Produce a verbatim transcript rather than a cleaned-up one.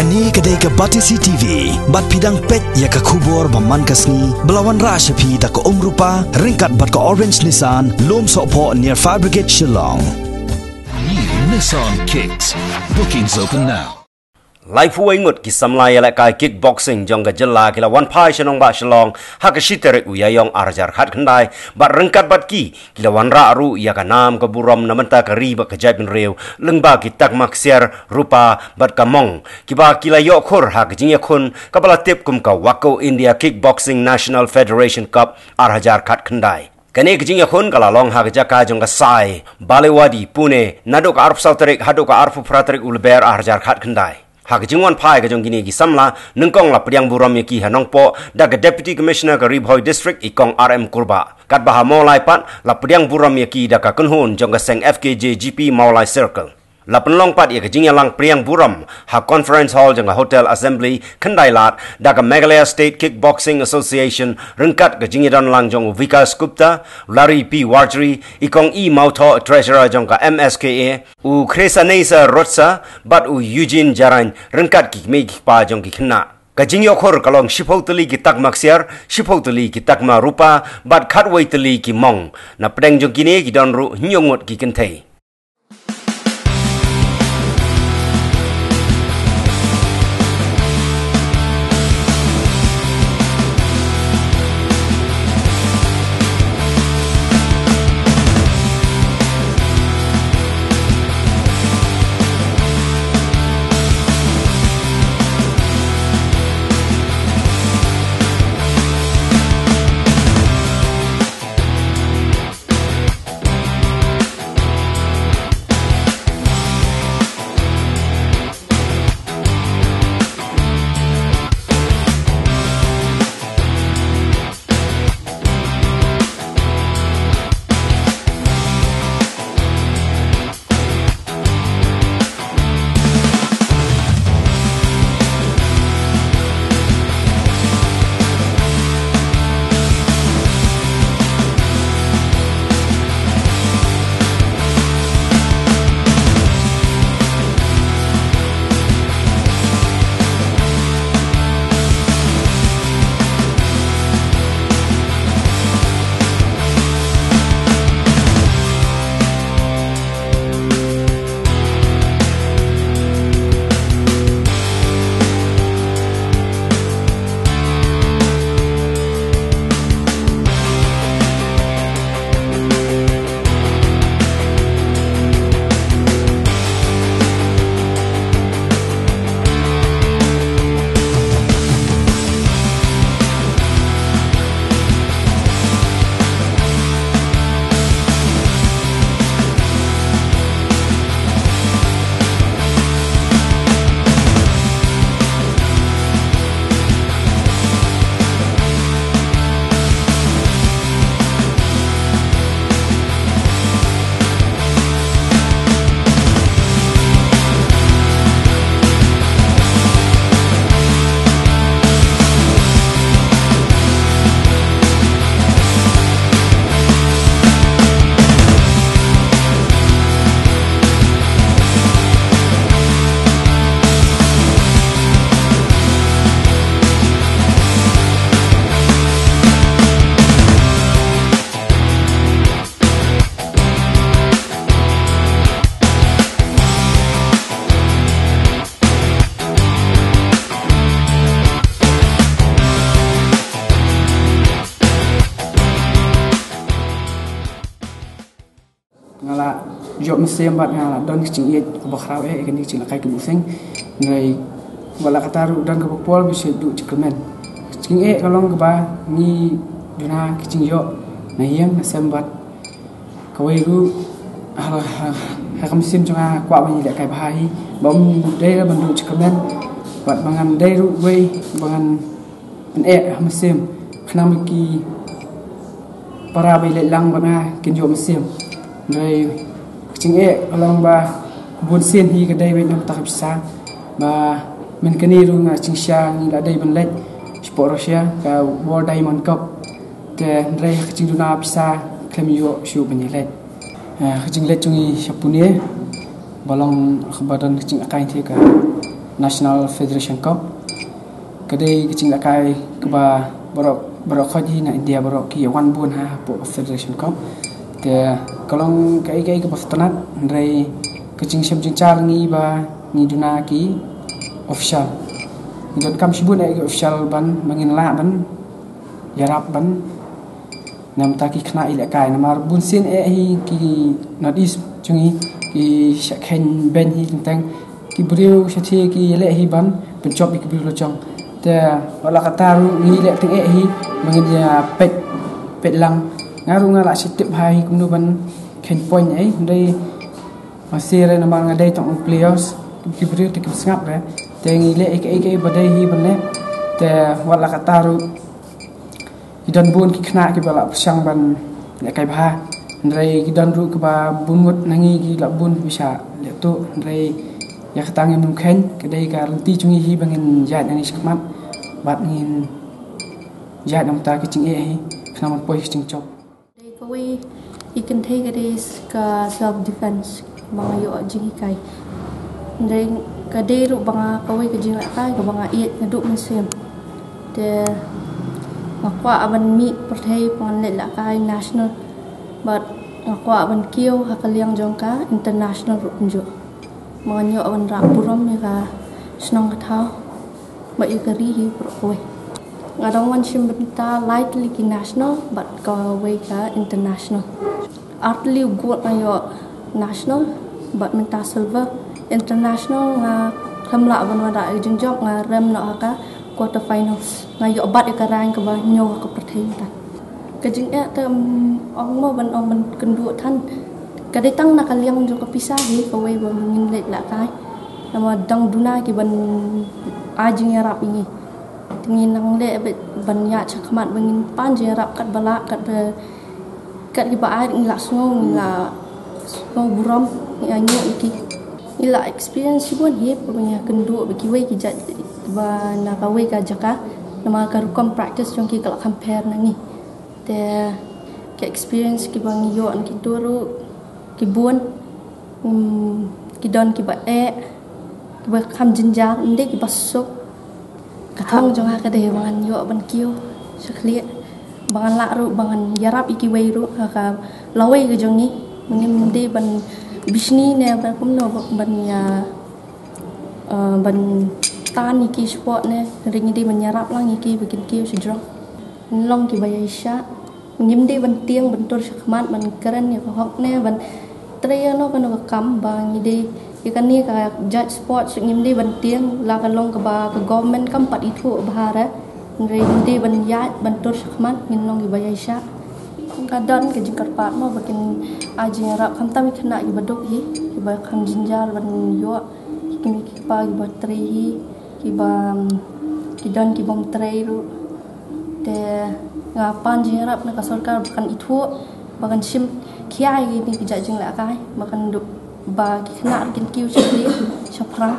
Kane ka dei ka Batesi T V, bad phi dang peit ïa ka khubor ba man ka sngi, ba la wanrah sha phi da ka Umrupa, ryngkat bad ka Orange Nissan, Lum Sohphoh near Fire Brigade Shillong. New Nissan Kicks. Bookings open now. Laiphew wei ngut ki samla ïalehkai kickboxing jong ka jylla ki la wan phai sha nongbah Shillong ha ka shi tarik u Ïaïong ar hajar khatkhyndai, bad ryngkat bad ki, ki la wanrah ruh ïa ka nam ka burom na bynta ka ri bad ka jaitbynriew, lyngba ki takma ksiar, rupa, bad ka mong, kiba ki la ïoh khur ha ka jingïakhun kaba la tip kum ka Waco India Kickboxing National Federation Cup ar hajar khatkhyndai. Kane ka jingïakhun ka la long ha ka jaka jong ka Sai Balewadi, Pune, naduh ka arphew saw tarik haduh ka arphew phra tarik u Lber ar hajar khatkhyndai. Ha ka jingwan phai ka jong kine ki samla, nyngkong la pdiang burom ïa ki ha Nongpoh da ka Deputy Commissioner ka Ri Bhoi District, i Kong R M Kurbah. Katba ha Mawlai pat, la pdiang burom ïa ki da ka kynhun jong ka seng F K J G P Mawlai Circle. La pynlong pat ïa ka jingïalang pdiang burom ha Conference Hall jong ka Hotel Assembly, Khyndai Lad, da ka Meghalaya State Kickboxing Association, ryngkat ka jingïadon lang jong u Vikas Gupta, Larry P Warjri, i Kong E Mawthoh, Treasurer jong ka M S K A, u Khresanesa Rotsa, bad u Eugene Jarain, ryngkat ki kmie ki kpa jong ki khynnah. Ka jingïoh khur ka long shiphew tylli ki takma ksiar, shiphew tylli ki takma rupa, bad khatwei tylli ki mong. Na pdeng jong kine ki don ruh hynñiew ngut ki kynthei. Nga la ïoh mynsiem bad nga la don ka jingïeit kaba khraw eh ïa kane ka jinglehkai kickboxing. Hynrei wat la katta ruh don kaba pol ba shu duh jingkyrmen. Ka jingeh ka long kaba ngi duna ka jingïoh na ïing na sem bad kawei ruh ha, ha, ha ka mynsiem jong nga kwah ban ïalehkai bha hi. Ba ym dei ban duh jingkyrmen bad ba ngan dei ruh wei ba ngan pyneh ha mynsiem khnang ba ki para ba ïaleit lang bad nga kin ïoh mynsiem. Hynrei ka jingeh ka long ba bun sien hi ka dei beit na bynta ka pisa. Ba mynta kane ruh nga jingshisha ngi la dei ban leit shapoh Russia ka World Diamond Cup. Te hynrei ka jingduna pisa khlem ïoh shuh ban ïaleit. Eh, ka jingleit jong ngi sha Pune ba long kaba don ka jingïalehkai te ka National Federation Cup. Ka dei ka jinglehkai kaba baroh baroh khot hi na India baroh ki wan bun ha hapoh Federation Cup. Te ka long kaei kaei kaba sngewtynnat, hynrei ka jingshem jingshar ngi ba ngi duna ki official. Ngi donkam shibun eh ki official ban ba ngin lah ban ïarap ban namar ki khynnah ïalehkai, namar bunsien eh hi ki North East jong ngi ki shah kheiñ beiñ hi teng teng. Ki briew shathie ki ïaleh hi ban pynjop ïa ki briew la jong. Te wat la katta ruh ngi leh teng eh hi ba ngin ïa peit peit lang. Nga ruh nga la shu tip ha hi kumno ban kheiñ point eh, hynrei ma shisha re namar nga dei tang u players, ki briew te kim sngap re. Te ngi leh ïa kaei kaei ba dei hi ban leh. Te wat la katta ruh ki don bun ki khynnah kiba la pyrshang ban lehkai bha, hynrei ki don ruh kiba bun ngut na ngi ki la bun kiba shah leh tuh, hynrei ïa kata ngim nym kheiñ. Ka dei ka lynti jong ngi hi ba ngin ïaid nangne shakhmat bad ngin ïaid namar ki jingeh hi khnang ban poi ka jingjop. Dei kawei i kynthei ka dei ka self defense ba nga ïoh jinghikai. Hynrei ka dei ruh ba nga kawei ka jinglehkai kaba nga ïeit naduh mynsiem. Te nga kwah ban mih pyrthei ba ngan leit lehkai national, bad nga kwah ban kiew ha ka liang jong ka international ruh kumjuh. Ba ngan ïoh ban rah burom ïa ka shnong ka thaw bad ïa ka ri hi baroh kawei. Nga dang wan shim bynta lai tylli ki national bad kawei ka international. Ar tylli u gold nga ïoh national bad mynta silver. International nga khlem lah ban wanrah ïa ka jingjop, nga rem noh ha ka quarter finals. Nga ïoh bat ïa ka rank kaba hynñiew ha ka pyrthei mynta. Ka jingeh te, mm, ong mo ban ong ban kynduh than. Ka dei tang na ka liang jong ka pisa hi kawei ba ngin leit lehkai. Namar dang duna kiban ai jingïarap ïa ngi. Te ngi nang leh beit ban ïaid shakhmat ba ngin pan jingïarap katba lah, katba kat kiba ai ngi la sngew, ngi la sngew burom, ngi ainguh ïa ki. Ngi la experience shibun hi ba ngi ïakynduh bad kiwei ki jait ba na kawei ka jaka. Namar ka rukom practice jong ki ka la compare na ngi. Te ki experience kiba ngi ïoh na kito ruh ki bun, mm, ki don kiba eh, kiba kham jynjar, ym dei kiba suk. Ka thong jong nga ka dei ba ngan ïoh ban kiew sha khlieh, ba ngan lah ruh ba ngan ïarap ïa kiwei ruh ha ka lawei ka jong ngi. Ngim dei ban bishni ne ban kumno ban ïa, eh, ban tan ïa ki shapoh ne, hynrei ngi dei ban ïarap lang ïa ki ba kin kiew shajrong. Ngi long kiba ïaishah. Ngim dei ban tieng ban tur shakhmat ban kren ïa ka hok ne ban trei ïa kano kano ka kam ba ngi dei ïa kane ka jait sports, ngim dei ban tieng la ka long kaba ka government kam pat ithuh bha re. Hynrei ngi dei ban ïaid ban tur shakhmat, ngin long kiba ïaishah. Ka don ka jingkyrpad mo ba kin ai jingïarap khamtam ïa ki khynnah kiba duk hi, kiba kham jynjar ban ïoh ki kmie ki kpa kiba trei hi, kiba, ki don kibym trei ruh. Te nga pan jingïarap na ka sorkar ba kan ithuh, ba kan shim khia ïa kine ki jait jinglehkai, ba kan duh ba ki khynnah ruh kin kiew sha khlieh sha phrang.